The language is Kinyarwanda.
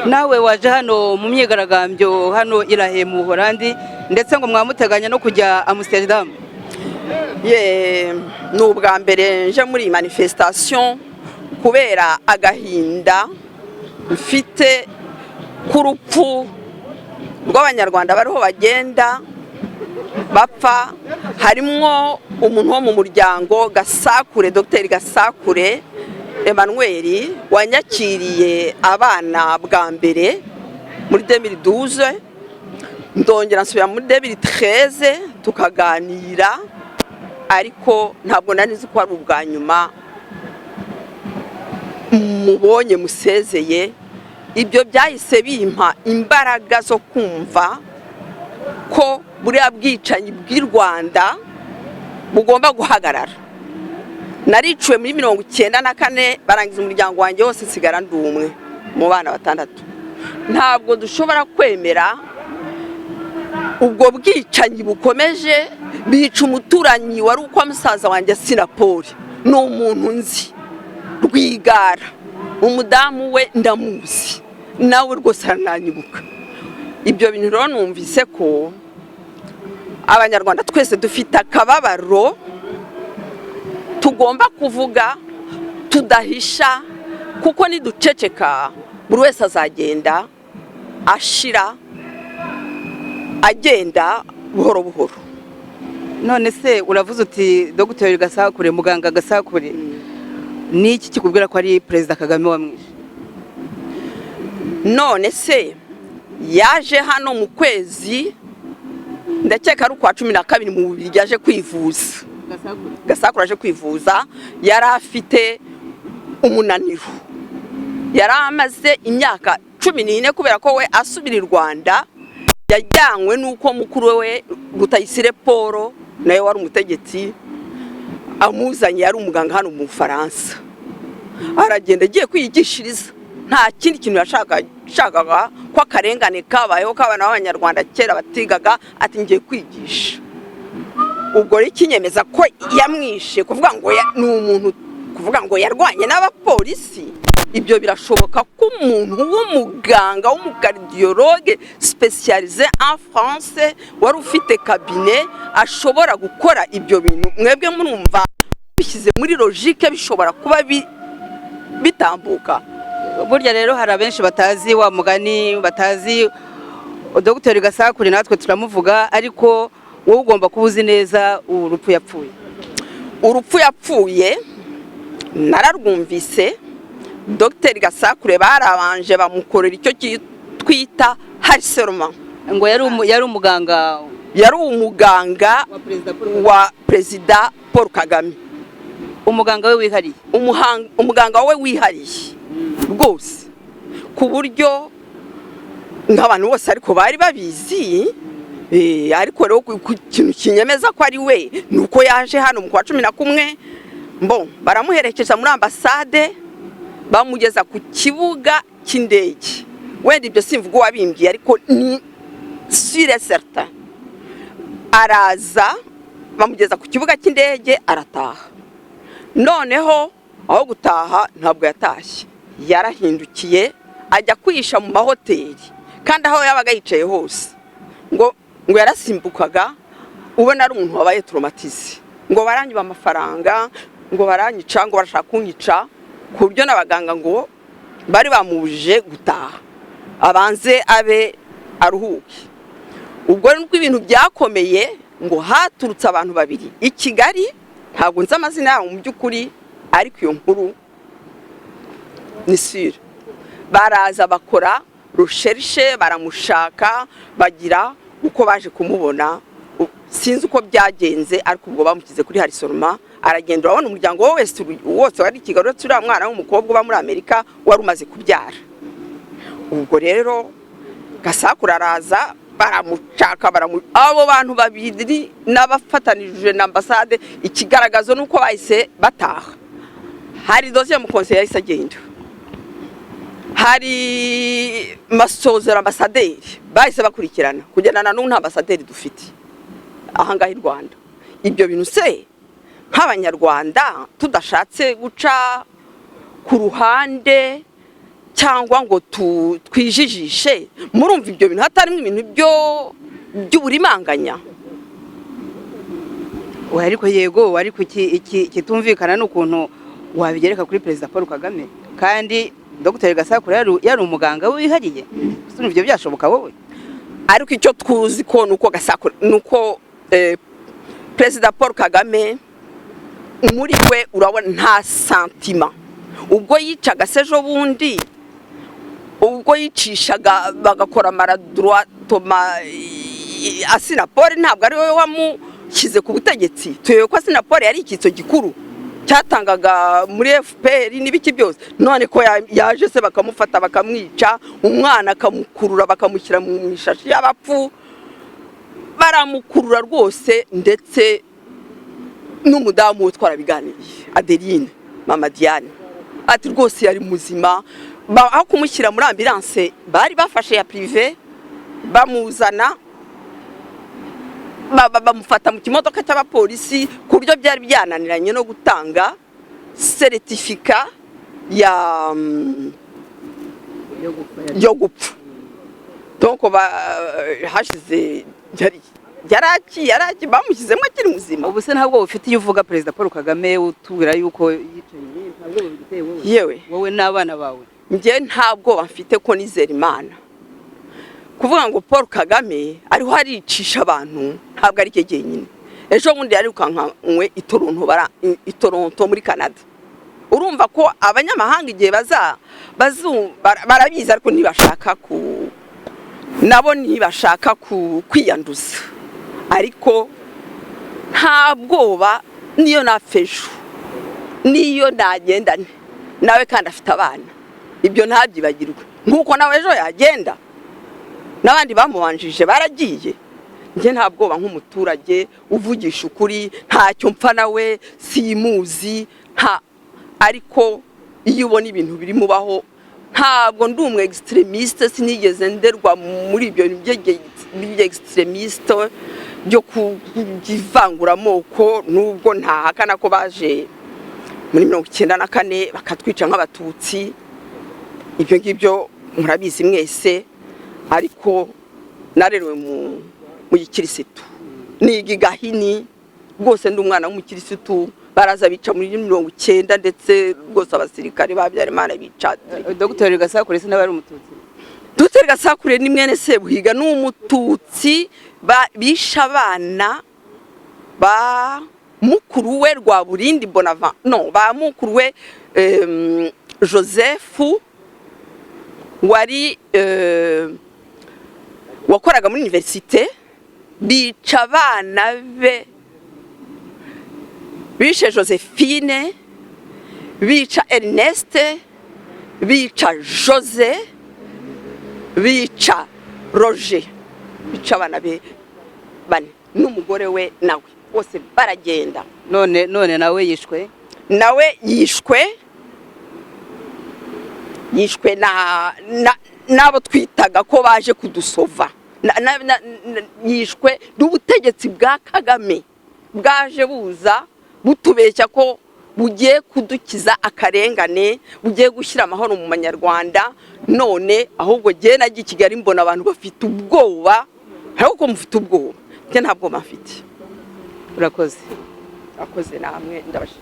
Nawe waje hano mu myigaragambyo hano i La Haye mu Buholandi, ndetse ngo mwamuteganya no kujya Amsterdam. Ye, ni ubwa mbere nje muri iyi manifestation kubera agahinda mfite k'urupfu rw'Abanyarwanda bariho bagenda bapfa, harimwo umuntu wo mu muryango Gasakure, Dogiteri Gasakure Emmanuel, wanyakiriye abana bwa mbere muri 2012, ndongera nsubira muri 2013 tukaganira, ariko ntabwo nari nzi ko ari ubwa nyuma mubonye musezeye. Ibyo byahise bimpa imbaraga zo kumva ko buriya bwicanyi bw'i Rwanda bugomba guhagarara. Nariciwe muri 94, barangiza umuryango wanjye wose, nsigara ndi umwe mu bana batandatu. Ntabwo dushobora kwemera ubwo bwicanyi bukomeje. Bica umuturanyi wari ukwa musaza wanjye Sinapoli, ni umuntu nzi, Rwigara, umudamu we ndamuzi, nawe rwose arananyibuka. Ibyo bintu rero numvise ko Abanyarwanda twese dufite akababaro tugomba kuvuga tudahisha, kuko niduceceka buri wese azagenda ashira, agenda buhoro buhoro. None se uravuze uti Dogiteri Gasakure, muganga Gasakure, ni iki kikubwira ko ari Perezida Kagame wamwishe? None se yaje hano mu kwezi, ndakeka ari ukwa 12, mu Bubirigi, yaje kwivuza. Gasakure aje kwivuza, yari afite umunaniro, yari amaze imyaka 14, kubera ko we asubira i Rwanda yajyanywe n'uko mukuru we Rutayisire Paul, nawe wari umutegetsi, amuzanye, yari umuganga hano mu Bufaransa. Aragenda agiye kwiyigishiriza, nta kindi kintu yashakaga, ko akarengane kabayeho k'abana b'Abanyarwanda kera batigaga, ati ngiye kwigisha. Ubwo rero ikinyemeza ko yamwishe, kuvuga ngo ni umuntu, kuvuga ngo yarwanye n'abapolisi, ibyo birashoboka ko umuntu w'umuganga w'umucardiologue spécialisé en France, wari ufite cabinet, ashobora gukora ibyo bintu? Mwebwe murumva bishyize muri logique bishobora kuba bitambuka? Burya rero hari abenshi batazi wa mugani, batazi Dogiteri Gasakure, natwe turamuvuga, ariko wowe ugomba kuba uzi neza urupfu yapfuye. Urupfu yapfuye nararwumvise. Dogiteri Gasakure barabanje bamukorera icyo twita harcèlement. Ngo yari umuganga Yari umuganga wa Perezida Paul Kagame. Wa Perezida Paul Kagame. Umuganga we wihariye. Umuganga we wihariye rwose, ku buryo nk'abantu bose ariko bari babizi. Ariko rero ku kintu kinyemeza ko ari we ni uko yaje hano mu kwa 11, mbo baramuherekeza muri ambasade, bamugeza ku kibuga cy'indege. Wenda ibyo simvuga uwabimbwiye, ariko ni sûr et certain. Araza bamugeza ku kibuga cy'indege, arataha. Noneho aho gutaha ntabwo yatashye, yarahindukiye ajya kwihisha mu mahoteli, kandi aho yabaga yicaye hose ngo yarasimbukaga, ubona ari umuntu wabaye traumatisé, ngo baranyiba amafaranga, ngo baranyica, ngo barashaka kunyica, ku buryo n'abaganga ngo bari bamubujije gutaha, abanze abe aruhuke. Ubwo nubwo ibintu byakomeye, ngo haturutse abantu babiri i Kigali, ntabwo nzi amazina yabo mu by'ukuri, ariko iyo nkuru ni sûre. Baraza bakora recherche, baramushaka, bagira uko baje kumubona. Sinzi uko byagenze, ariko ubwo bamushyize kuri harcèlement, aragenda. Urabona umuryango we wese wose wari i Kigali, uretse uriya mwana w'umukobwa uba muri Amerika wari umaze kubyara. Ubwo rero Gasakure araza, baramushaka, abo bantu babiri n'abafatanije na ambasade. Ikigaragazo ni uko bahise bataha. Hari dosiye mu conseiller yahise agenda, hari Masozera ambasaderi, bahise bakurikirana kugendana. N'ubu nta ambasaderi dufite ahangaha i Rwanda. Ibyo bintu se nk'Abanyarwanda tudashatse guca ku ruhande, Cyangwa ngo twijijishe. Murumva ibyo bintu hatarimo ibintu byo by'uburimanganya? Oya, ariko yego, ariko iki kitumvikana ni ukuntu wabigereka kuri Perezida Paul Kagame kandi Dr Gasakure yari umuganga wihariye. Ese urumva ibyo byashoboka wowe? Ariko icyo tuzi ko nuko Gasakure, nuko Perezida Paul Kagame muri we urabona nta sentiment. Ubwo yicaga se ejo bundi, ubwo yicishaga bagakora maladroitement Assinapol, ntabwo ari we wamushyize ku butegetsi? Tuyobewe ko Assinapol yari icyitso gikuru cyatangaga muri FPR n'ibiki byose? None ko yaje se bakamufata, bakamwica, umwana akamukurura, bakamushyira mu ishashi y'abapfu, baramukurura rwose. Ndetse n'umudamu we twarabiganiriye, Adeline Mama Diane, ati rwose yari muzima. Aho kumushyira muri ambulance bari bafashe ya privé, bamuzana bamufata mu kimodoka cy'abapolisi, ku buryo byari byananiranye no gutanga certificat ya yo gupfa. Donc hashize yaraki bamushyizemo akiri muzima. Ubu se ntabwo ufite iyo uvuga Perezida Paul Kagame utubwira yuko yicaye, ntabwo biguteye wowe? Yewe. Wowe n'abana bawe. Njye nta bwoba mfite ko nizera Imana. Kuvuga ngo Paul Kagame ariho aricisha abantu, ntabwo ari cyo jyenyine. Ejo bundi yarirukankanywe i Toronto, i Toronto muri Canada. Urumva ko abanyamahanga igihe barabizi, ariko ntibashaka ku nabo ntibashaka kwiyanduza. Ariko nta bwoba, niyo napfa ejo, niyo nagenda nte, nawe kandi afite abana, ibyo ntabyibagirwe, nk'uko nawe ejo yagenda n'abandi bamubanjije baragiye. Njye nta bwoba nk'umuturage uvugisha ukuri. Ntacyo mpfa nawe, simuzi nta, ariko iyo ubona ibintu biri mubaho, ntabwo ndi umu extrémiste, sinigeze nderwa muri ibyo bintu by'extrémiste byo kuvanguramoko, nubwo ntahakana ko baje muri 94 bakatwica nk'Abatutsi. Ibyo ngibyo murabizi mwese. Ariko narerewe mu gikirisitu, niga i Gahini rwose, ndi umwana w'umukirisitu. Baraza bica muri 90, ndetse rwose abasirikare ba Habyarimana bica. Dr Gasakure se nawe ari Umututsi? Dr Gasakure ni mwene Sebuhiga, ni Umututsi. Bishe abana ba mukuru we Rwaburindi Bonava, no ba mukuru we Joseph wari wakoraga muri université. Bica abana be, bishe Josephine, bica Ernest, bica Jose, bica Roger, bica abana be bane n'umugore we nawe, bose baragenda. None nawe yishwe? Nawe yishwe n'abo twitaga ko baje kudusova. Yishwe n'ubutegetsi bwa Kagame bwaje buza butubeshya ko bugiye kudukiza akarengane, bugiye gushyira amahoro mu Banyarwanda. None ahubwo jye nagiye i Kigali mbona abantu bafite ubwoba. Ariko mufite ubwoba, njye nta bwoba mfite. Urakoze. Akoze namwe, ndabashimiye.